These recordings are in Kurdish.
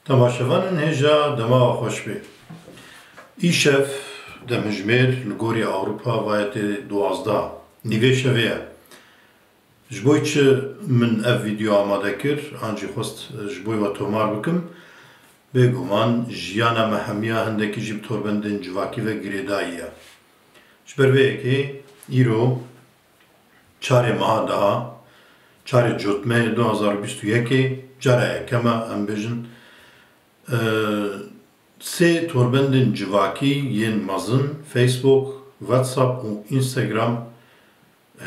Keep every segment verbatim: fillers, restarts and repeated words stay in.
Temaşevanên hêja, dema we xweş be. Îşev demjimêr li gorî Ewropa vayetê duwazdeh, nîvê şevê ye. Ji bo çi min ev vîdeo amade kir, an jî xwest ji bo we tomar bikim? Bêguman jiyana me hemiya hindekî jî bi torbendên civakî ve girêdayî ye. Ji ber vê yekê îro çarê meha daha, çarê cotmeyê du hazar û bîst û yekê, cara yekem e, em bêjin, e, sê torbendên civakî yên mezin, Facebook, WhatsApp û Instagram,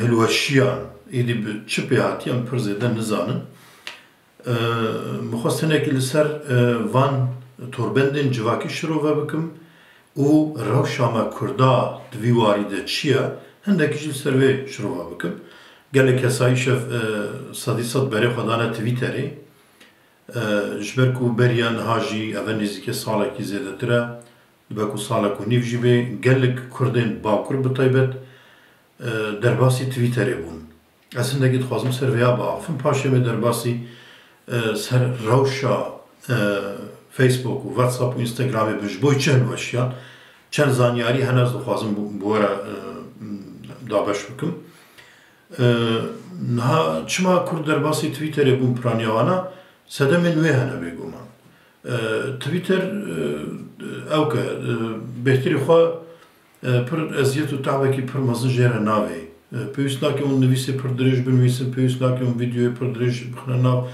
hilweşiyan, êdî bi çi pê hatiye em pir zêde nizanin. E, min xwest hinekî li ser, e, van torbendên civakî şirove bikim û rewşa me Kurda di vî warî de çi ye, hindekî jî li ser vê şirove bikim. Gelek kesa îşev, e, sedî sed berê xwe dane Twitterê. E, ji ber ku beriya niha jî eve nêzîkê salekî zêdetir e, dibe ku salek û nîv jî bê, gelek Kurdên Bakur bi taybet, e, derbasî Twitterê bûn. Ez hindekî dixwazim ser vêya biaxifim. Paşê me derbasî, e, ser rewşa, e, Facebook û WhatsApp û Instagramê bin, ji bo çi hilweşiyan. Çend zanyarî hene, ez dixwazim bi, bi we re, e, dabeş bikim. E, niha çima Kurd derbasî Twitterê bûn piraniya wana? Sedemên wê hene bêguman. E, Twitter, e, ew ke, e, bêhtirî xwe, e, pir eziyet û te'bekî pir mezin jê re navê. E, pêwîst nake hûn nivîsê pir dirêj binivîsin, pêwîst nake hûn vîdeoyê pir dirêj bixine nav,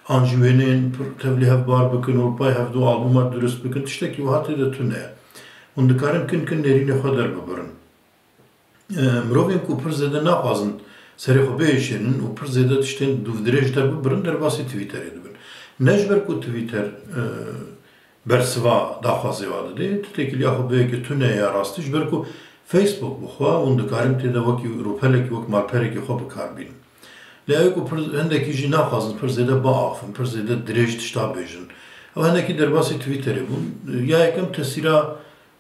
an jî wêneyên pir tevlî hevbar bikin û li pay hevdu albûma dirust bikin, tiştekî wiha tê de tune ye. Hûn dikarin kin kin nêrînê xwe derbibirin. E, mirovên ku pir zêde naxwazin serê xwe biêşênin û pir zêde tiştên dûvdirêj derbibirin, derbasî Twitterê dibin. Ne ji ber ku Twitter, e, bersiva daxwazê wa didê, tu têkiliya xwe bêke tune ya rastî, ji ber ku Facebook bi xwe hûn dikarin tê de wekî rûpelekî, wek malperekî xwe bi kar bînin. Lê ew ku pir, hindekî jî naxwazin pir zêde biaxifin, pir zêde dirêj tişta bêjin. Ew hinekî derbasî Twitterê bûn. Ya yekem tesîra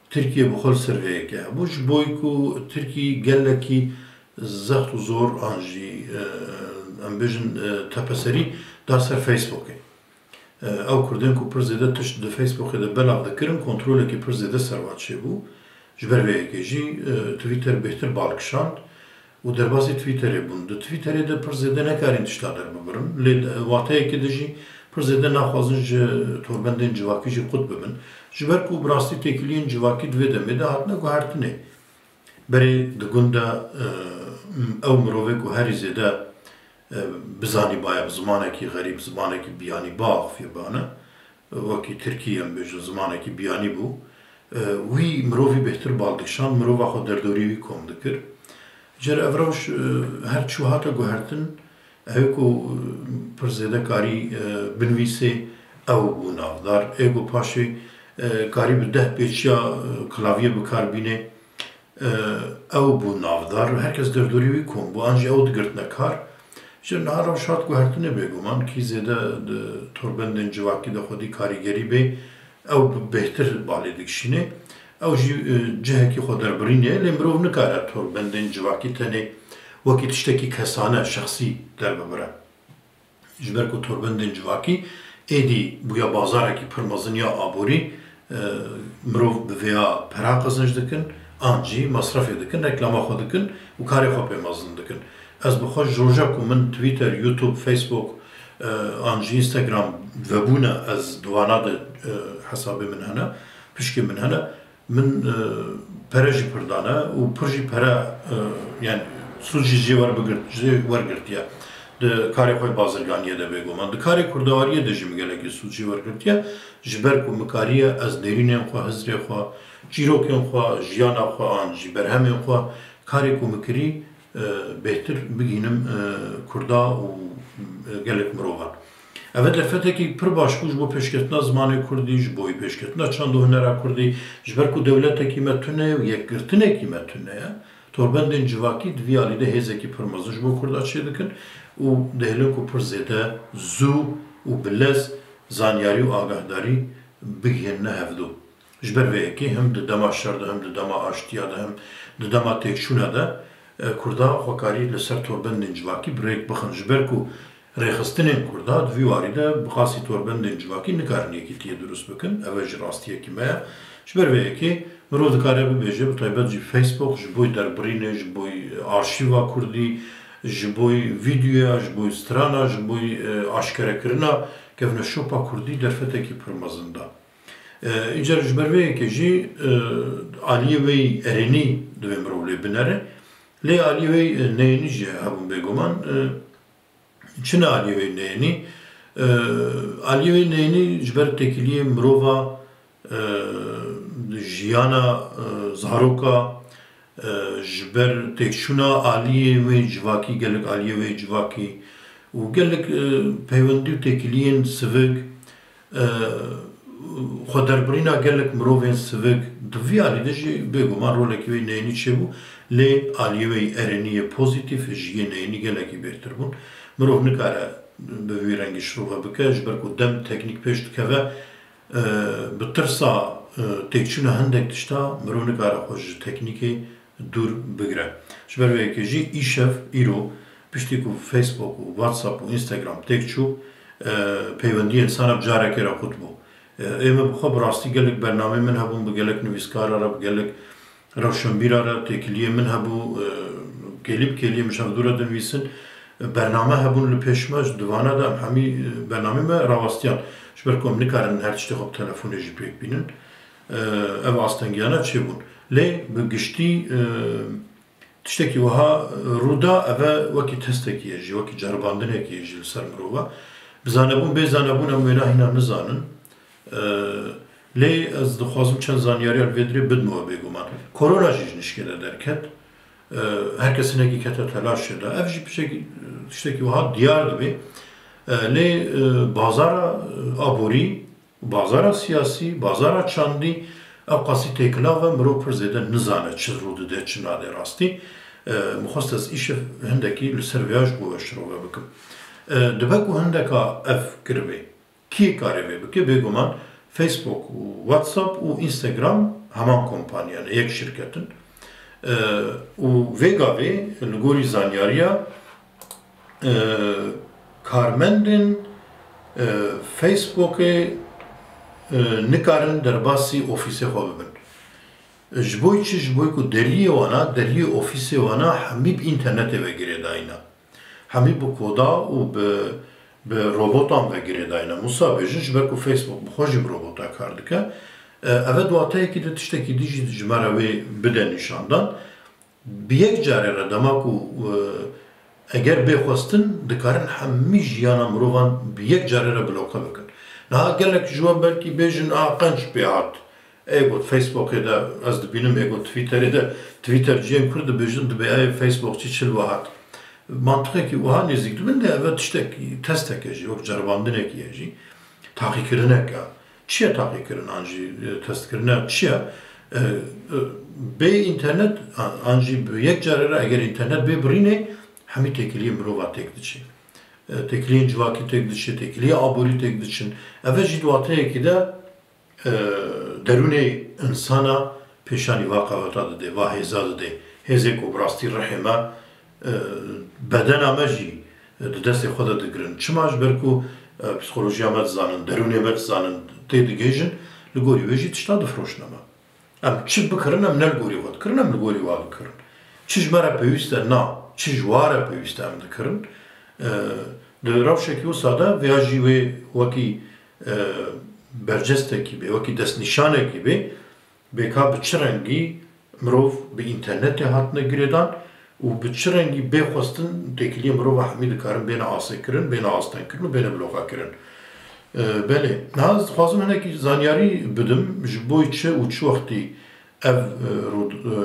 Tirkiye bi xwe li ser vê yekê hebû, ji bo ku Tirkî gelekî zext û zor an jî, e, em bêjin, e, tepeserî da ser Facebookê. E, ew Kurdên ku pir zêde tişt di Facebookê de belav dikirin, kontrolekî pir zêde ser wan çêbû. Ji ber vê yekê jî, e, Twitter bêhtir bal kişand û derbasî Twitterê bûn. Di Twitterê de pir zêde nekarîn tişta derbibirin. Lê di wateyekê de jî pir zêde naxwazin ji torbendên civakî jî qut bibin. Ji ber ku bi rastî têkiliyên civakî di vê demê de hatine guhertinê. Berê di gund de, e, ew mirovê ku herî zêde, e, bizanîbaya bi zimanekî xerîb, zimanekî biyanî biaxifiye bane, wekî tirkî em bêjin zimanekî biyanî bû, e, wî mirovî bêhtir bal dikişand, mirova xwe derdorî wî kom dikir. Ji ev rewş, e, her çû hate guhertin, ew ku, e, pir zêde karî, e, binivîsê, ew bû navdar. Ê ku paşê, e, karî bi deh pêçiya, e, klavye bi kar bînê, e, ew bû navdar. Her kes derdorî wî kom bû. An jî ew digirtine kar. Ji niha rewş hat guhertinê bêguman, kî zêde di torbendên civakî de xwedî karîgerî bê, ew bi bêhtir balê dikişînê. Ew jî, e, cihekî xwe derbirînê, lê mirov nikare torbendên civakî tenê wekî tiştekî kesane, şexsî derbibire. Ji ber ku torbendên civakî êdî bûye bazarekî pir mezin ya aborî, e, mirov bi vêya pera qezenc dikin, an jî mesrefê dikin, reklama xwe dikin û karê xwe pê mezin dikin. Ez bi xwe ji roja ku min Twitter, YouTube, Facebook, e, an jî Instagram vebûne, ez di wana de, e, hesabê min hene, pişkê min hene, min, e, pere jî pir dane û pir jî pere, e, yani sûc jî jê werbigirt-, jê wergirtiye. Di karê xwe bazirganiyê de bêguman. Di karê kurdewariyê de jî min gelekî sûc jê wergirtiye. Ji ber ku min kariye ez nêrînên xwe, hizrê xwe, çîrokên xwe, jiyana xwe an jî berhemên xwe, karê ku min kirî, e, bêhtir bigihînim, e, Kurda û, e, gelek mirovan. Ev derfetekî pir baş bû ji bo pêşketina zimanê kurdî, ji bo pêşketina çand û hunera kurdî, ji ber ku dewletekî me tune ye û yekgirtinekî me tune ye, torbendên civakî di vî alî de hêzekî pir mezin ji bo kurda çêdikin û dihêlin ku pir zêde zû û bi lez zanyarî û agahdarî bigihînine hevdû. Ji ber vê yekê him di dema şer de, him di dema aştiya de, him di dema têkçûna de, e, Kurda xwe karî li ser torbendên civakî bi rêk bixin. Ji ber ku Rêxistinên Kurda di vî warî de bi qasî torbendên civakî nikarin yekîtiyê durust bikin. Ev e jî rastiyekî me ye. Ji ber vê yekê mirov dikare bibêje, bi taybet jî Facebook ji bo derbirînê, ji bo arşîva kurdî, ji bo vîdyoya, ji bo strana, ji bo, e, aşkerekirina kevneşopa kurdî derfetekî pir mezin da. E, îcar ji ber vê yekê jî, e, aliyê wê erênî divê mirov lê binere. Lê aliyê wê, e, neyênî jî hebûn bêguman. E, çi ne aliyê wê neyênî? E, aliyê wê neyênî ji ber têkiliyê mirova, e, jiyana, e, zaroka, e, ji ber têkçûna aliyê wê civakî, gelek aliyê wê civakî û gelek, e, peywendî û têkiliyên sivik, e, xwederbirîna gelek mirovên sivik, di vî alî de jî bêguman rolekî wê neyênî çêbû, lê aliyê wê erênî yê pozîtîf ji yê neyênî gelekî bêhtir bûn. Mirov nikare bi vî rengî şirove bike, ji ber ku dem teknîk pêş dikeve, e, bi tirsa, e, têkçûna hindek tişta mirov nikare xwe ji teknîkê dûr bigire. Ji ber vê yekê jî îşev, îro, piştî ku Facebook û WhatsApp û Instagram têk çû, e, peywendiyên insana bi carekê re qut bû. E, ê me bi xwe bi rastî gelek bernameyên min hebûn, bi gelek nivîskara re, bi gelek rewşenbîra re têkiliyê min hebû, e, kêlî bi kêliyê min ji hevdû re dinivîsin. Bername hebûn li pêş me, ji divana de em hemî, e, bernameyê me rawastiyan. Ji ber ku em nikarin her tiştê xwe bi telefonê jî pêk bînin. E, ev astengiyana çêbûn. Lê bi giştî, e, tiştekî wiha, e, rû da, ev e wekî testekî ye jî, wekî ceribandinekî ye jî li ser mirova. Bi zanebûn, bê zanebûn em wêna hîna nizanin. E, lê ez dixwazim çend zanyariya li vê dirê bidim we bêguman. Korona jî ji nişkê de derket. E, her kes hinekî kete telaşê de. Ev jî pişekî, tiştekî wiha diyar dibe. E, lê, e, bazara, e, aborî, bazara siyasî, bazara çandî, ew qasî têkilav e, mirov pir zêde nizane çi rû dide, çi nade rastî. E, min xwest ez îşev hindekî li ser vêya ji bo we şirove bikim. E, dibe ku hindeka ev kiribê. Kî karê vê bike? Bêguman Facebook û WhatsApp û Instagram heman kompanya ne, yek şirket in. E, û vê gavê li gorî zanyariya, e, karmendên, e, Facebookê, e, nikarin derbasî ofîsê xwe bibin. Ji bo çi? Ji bo ku deriyê wana, deriyê ofîsê wana hemî bi înternetê ve girêdayî ne. Hemî bi koda û bi, bi robotan ve girêdayî ne. Wisa bêjin, ji ber ku Facebook bi xwe jî bi robota kar dike, e, ev e di wateyekî de tiştekî dî jî ji me re wê bide nîşandan. Bi yek carê re dema ku, e, eger bê xwestin, dikarin hemî jiyana mirovan bi yek carê re bloke bikin. Niha gelek ji we belkî bêjin, a qenc pê hat. Ê got Facebookê de ez dibînim, ê got Twitterê de, Twitter ciyên Kurd dibêjin, dibê ê Facebookçî çi li we hat. Mantiqekî wiha nêzîk dibin de ev e tiştekî, testeke jî, wek ceribandinekî ye jî. Taqîkirinek e. Çi ye taqîkirin an jî, e, testkirine çi ye? E, e, bê înternet, an, an jî bi yek carê re eger înternet bê birînê, hemî têkiliyê mirova têk diçe. E, têkiliyên civakî têk diçe, têkiliyê aborî têk diçin. Ev e jî di wateyekî de e, derûnê insana pêşanî va qeweta dide, va hêza dide. Hêzê ku bi rastî rihê me, e, bedena me jî, e, di destê xwe de digirin. Çima? Ji ber ku, e, psîkolojiya me dizanin, derûnê me dizanin, tê digihêjin, li gorî wê jî tişta difiroşine me. Em çi bikirin, em ne li gorî xwe dikirin, em li gorî wa dikirin. Çi ji me re pêwîst e, na, çi ji wa re pêwîst e, em dikirin. E, di rewşekî wisa de, vêya jî wê wekî e, bercestekî bê, wekî destnîşanekî bê, bê ka bi çi rengî mirov bi înternetê hatine girêdan û bi çi rengî bê xwestin têkiliyê mirova hemî dikarin bêne asêkirin, bêne astengkirin û bêne bloqekirin. E, belê, niha ez dixwazim hinekî zanyarî bidim, ji bo çi û çi wextî ev, e, rû-, e,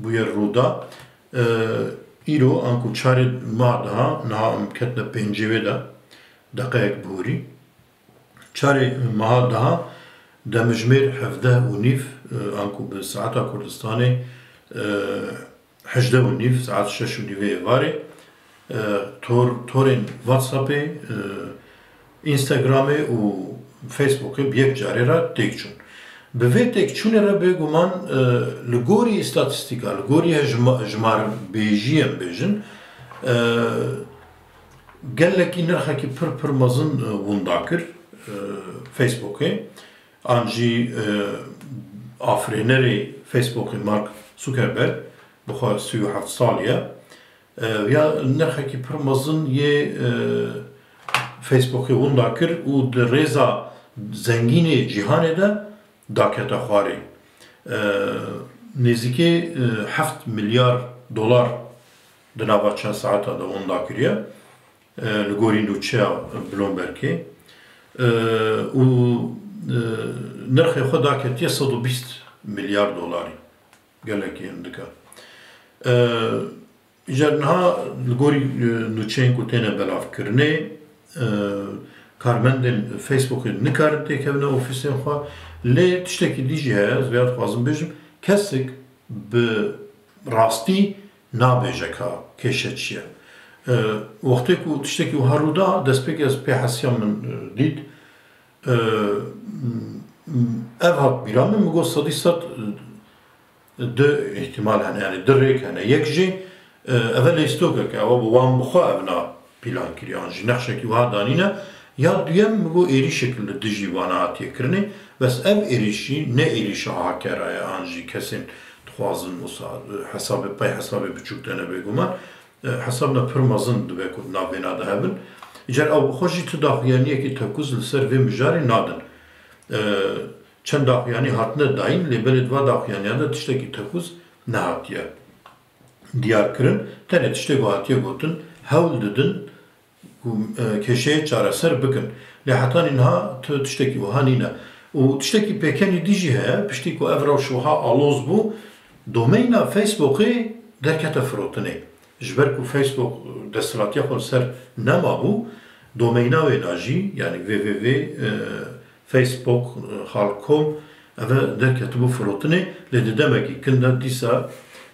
bûyer rû da. E, îro, anku çarê meha daha, niha em ketine pêncê wê de, deqeyek bihûrî. Çarê meha daha demijmêr hevdeh û nîv, e, anku bi saeta Kurdistanê, e, hejdeh û nîv, saet şeş û nîvê êvarê, e, tor-, torên WhatsAppê, e, Instagramê û Facebookê bi yek carê re têk çûn. Bi vê têkçûnê re bêguman, e, li gorî îstatîstîka, li gorî hejma-, jimarbêjiyê em bêjin, e, Gelekî nirxekî pir pir mezin, e, winda kir, e, Facebookê. An jî, e, afirênerê Facebookê Mark Zuckerberg, bi xwe sî û heft salî ye. E, ya nirxekî pir mezin yê, e, Facebookê winda kir û di rêza zengînê cîhanê de dakete xwarê. E, nêzîkê, e, heft milyar dolar di nava çend saeta de winda kiriye. E, li gorî nûçeya Bloombergê. E, û, e, nirxê xwe daketiye sed û bîst milyar dolarî. Gelekî hindik e. E, Îcar niha li gorî, e, nûçeyên ku têne belavkirinê, e, karmendên Facebookê nikarin têkevine ofîsên xwe. Lê tiştekî dî jî heye, ez vêya dixwazim bêjim, kesik bi rastî nabêje ka kêşe çi ye. E, wextê ku tiştekî wiha rû da, destpêkê ez pê hesiya min, e, dît. E, m-, m-, ev hat bîra min, min got sedî sed, e, du îhtimal hene, yani du rêk hene. Yek jî, e, ev e lêstokek e, ew bi wan bi xwe ev na pîlan kiriye, an jî nexşekî wiha danîne. Ya duyem, min got êrîşek li dijî wana hatiye kirinê. Bes ev êrîşî ne êrîşa hakera ye, an jî kesên dixwazin wisa, e, hesabê, pey hesabê biçûk tene bêguman. E, hesabna pir mezin dibe ku di nav vêna de hebin. Îcar ew bi xwe jî tu daxuyaniyekî tekûz li ser vê mijarê nadin. E, çend daxuyanî hatine dayîn, lê belê di va daxuyaniyan de tiştekî tekûz nehatiye diyar kirin. Tenê tiştê ku hatiye gotin, hewl didin ku, e, kêşeyê çareser bikin. Lê hetanî niha tu tiştekî wiha nîne. Û tiştekî pêkenî dî jî heye, piştî ku ev rewş wiha aloz bû, domeyna Facebookê derkete firotinê. Ji ber ku Facebook desthilatiya xwe li ser nema bû, domeyna wêna jî, yani www, e, Facebook, e, halk com, ev e derketibû firotinê, lê di demekî kin de dîsa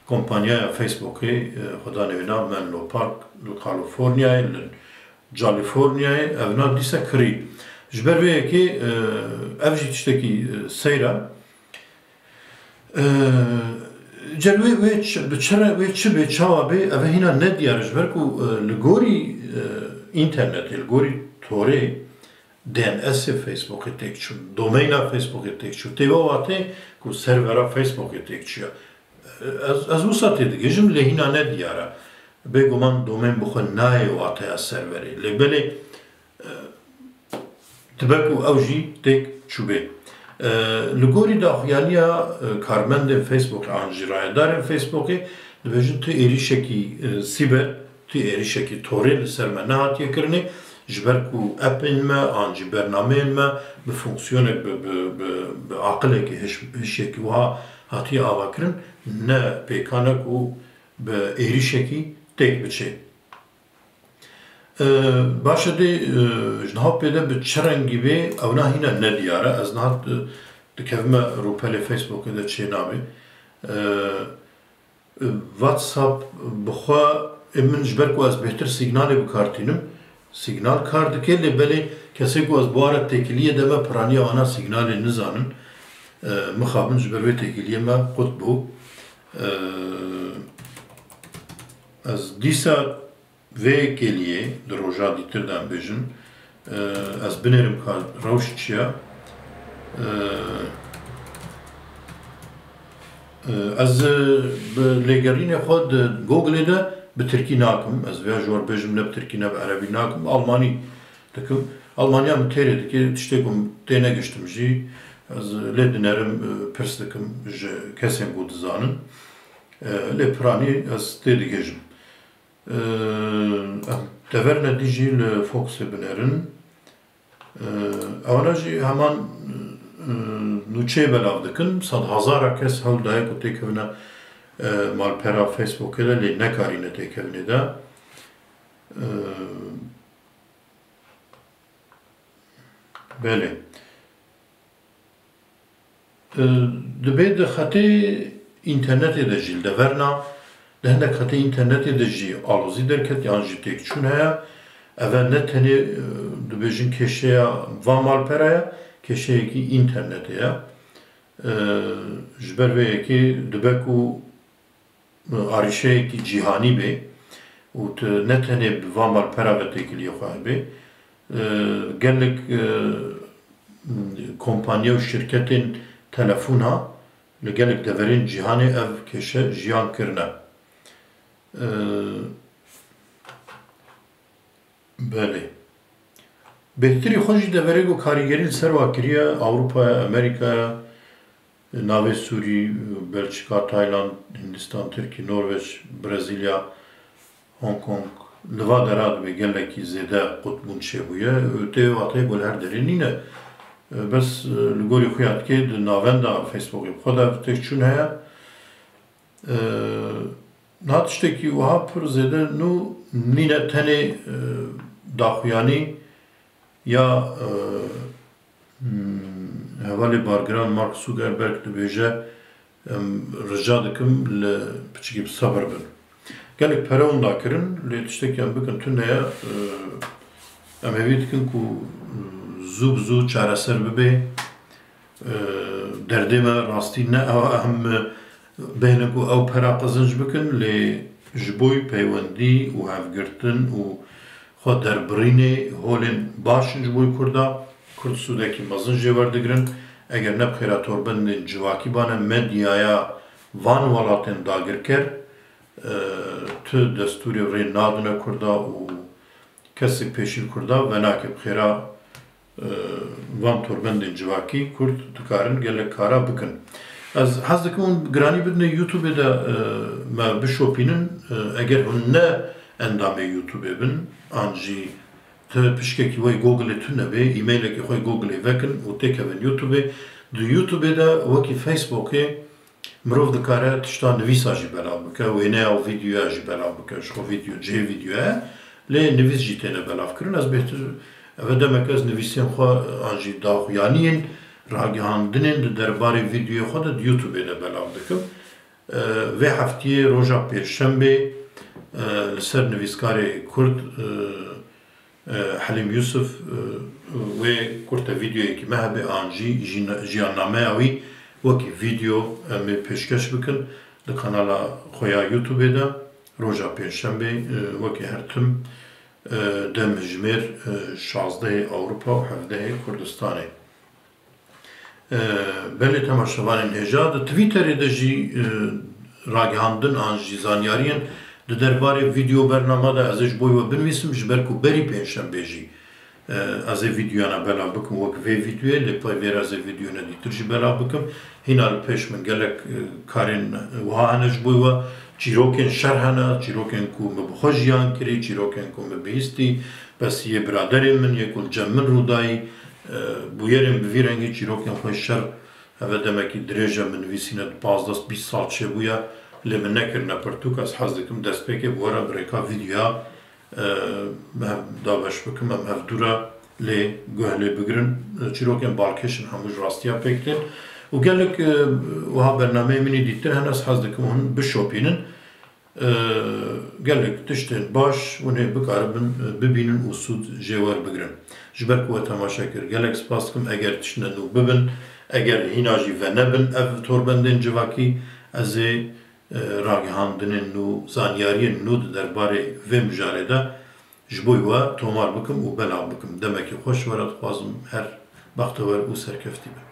kompanyaya Facebookê, e, xwe danê wêna Menlo Park li Kaliforniyayê, li Californiyayê, ev na dîsa kirî. Ji ber vê yekê, e, ev jî tiştekî, e, seyr e. E, car wê, wê çi, bi çi re, wê çi bê, çawa bê, ev e hîna nediyar e, ji ber ku, e, li gorî, e, înternetê, li gorî torê, D N S'ê Facebookê têk çû, domeyna Facebookê têk çû. Tê wê watê ku servera Facebookê têk çûye. Ez, ez wisa tê digihîjim, lê hîna nediyar e. Bêguman domeyn bi xwe nayê wateya serverê. Lê belê, e, dibe ku ew jî têk çûbê. E, li gorî daxuyaniya, e, karmendên Facebookê an jî rayedarên Facebookê, dibêjin tu êrîşekî, e, sîber, tu êrîşekî torê li ser me nehatiye kirinê, ji ber ku appên me an jî bernameyên me bi fonksiyonek, bi, bi, bi, bi aqilekî hiş-, hişyekî wiha hatiye avakirin, ne pêkan e ku bi êrîşekî têk biçê. E, baş e dê, e, ji niha pê de bi çi rengî bê, ew na hîna nediyar e. Ez niha, e, dikevime rûpelê Facebookê de çê nabê. E, WhatsApp bi xwe, ê min ji ber ku ez bêhtir sîgnalê bi kar tînim, sîgnal kar dike, lê belê kesê ku ez bi wan re têkiliyê de me, piraniya wana sîgnalê nizanin. E, mixabin ji ber vê têkiliyê me qut bû. E, ez dîsa vê kêliyê di roja dîtir de em bêjin, e, ez binêrim ka rewş çi ye. E, e, ez, e, bi lêgerînê xwe di Google-ê de bi tirkî nakim. Ez vêya ji we re bêjim, ne bi tirkî ne bi erebî nakim. Almanî dikim. Almaniya min têrê dike, tiştê ku tê negiştim jî, ez lê dinerim, e, pirs dikim ji kesên ku dizanin. E, lê piranî ez tê digihêjim. Em deverne dî jî li Foxê binerin. Ewana jî heman, e, nûçeyê belav dikin. Sedhezara kes hewl daye ku têkevine, e, malpera Facebookê de, lê nekarîne têkevine de. E, belê. E, dibê di xetê înternetê de jî, li deverna di hindek xetê înternetê de jî alozî derket yan jî têkçûn heye. Ev e ne tenê, e, dibêjin kêşeya van malpera ye, kêşeyekî înternetê ye. E, ji ber vê yekê dibe ku arîşeyekî cîhanî bê. û tu ne tenê bi van malpera ve têkiliyê xwe hebe, e, gelek, e, kompanya û şirketên telefona li gelek deverên cîhanê ev kêşe jiyan kirine. E, belê. Bêhtirî xwe jî deverê ku karîgerî li ser wa kiriye, Ewropa ye, Amerîka ye, navê Sûrî, Belçika, Tayland, Hindistan, Tirkî, Norveç, Brezîlya, Hong Kong, li va dera dibê gelekî zêde qutbûn çêbûye. Tê wateyê ku li her derê nîne. Bes, e, li gorî xuya dikê di navenda Facebookê bi xwe de têkçûn heye. E, niha tiştekî wiha pir zêde nû nîne, tenê, e, daxuyanî ya, e, hmm, hevalê bargiran Mark Zuckerberg dibêje, em rica dikim li piçikî bi sebir bin. Gelek pere winda kirin, lê tiştekî em bikin tune ye, e, em hêvî dikin ku, e, zû bi zû çareser bibe. E, derdê me rastî ne ew e em bêhnin ku ew pera qezenc bikin, lê ji bo peywendî û hevgirtin û xwe derbirînê holên baş in ji bo Kurda. Kurd sûdekî mezin jê werdigrin. Eger ne bi xêra torbendên civakî bane, medyaya van welatên dagirker, e, tu destûrê rê nadine Kurda û kesek pêşî li Kurda venake. Bi xêra, e, van torbendên civakî Kurd dikarin gelek kara bikin. Ez hez dikim hûn giranî bidine YouTubeê de, e, me bişopînin. E, eger hûn ne endamê YouTubeê bin, an jî ti pişkekî wê Googleê tune bê, e-mailekê xwe Googleê vekin û têkevin YouTubeê. Di YouTubeê de wekî Facebookê mirov dikare tişta nivîsa jî belav bike, wêneya û vîdyoya jî belav bike. Ji xwe vîdyo, cihê vîdyoya ye, lê nivîs jî têne belavkirin. Ez bêhtir, ev e demek ez nivîsên xwe an jî daxuyaniyên, ragihandinên di derbarê vîdyoyê xwe de di YouTubeê de belav dikim. E, vê heftiyê roja pêncşembê, e, li ser nivîskarê Kurd, e, e, Helîm Yusuf, e, wê kurte vîdyoyekî me hebe an jî jîna-, jiyannameya wî wekî vîdyo em ê pêşkeş bikin di kanala xwe ya YouTubeê de. Roja pêncşembê, e, wekî her tim, e, demjimêr, e, şazdehê Ewropa û hevdehê Kurdistanê. E, belê temaşevanên hêja, di Twitterê de jî, e, ragihandin an jî zanyariyên di derbarê vîdeo bernama de ez ê ji bo we binivîsim, ji ber ku berî pêncşembê jî, e, ez ê vîdeoyana belav bikim wek vê vîdeoyê, lê pey vê re ez ê vîdeoyene dîtir jî belav bikim. Hîna li pêş min gelek, e, karên wiha hene ji bo we, çîrokên şer hene, çîrokên ku min bi xwe jiyan kirî, çîrokên ku min bihîstî, bes yê biraderê min, yê ku li cem min rûdayî, e, bûyerên bi vî rengî çîrokên xwe şer, heve demekî dirêj e, min nivîsîne di pazdeh bîst sal çêbûye, lê min nekirine pirtûk. Ez hez dikim destpêkê bi we re bi rêka vîdyoya, e, hev dabeş bikim, em hevdû re lê guh lê bigirin. E, çîrokên balkêş in, hemû ji rastiya pêk tên. Û gelek, e, wiha bernameyê min î dîtir hene, ez hez dikim hûn bişopînin. E, gelek tiştên baş hûn ê bikaribin, e, bibînin û sûd jê werbigirin. Ji ber ku we temaşe kir, gelek spas dikim. Eger tiştine nû bibin, eger hîna jî venebin ev torbendên civakî, ez ê, e, ragihandinên nû, zanyariyên nû di derbarê vê mijarê de ji bo we tomar bikim û belav bikim. Demekî xweş we re dixwazim, her bextewer û serkeftî bin.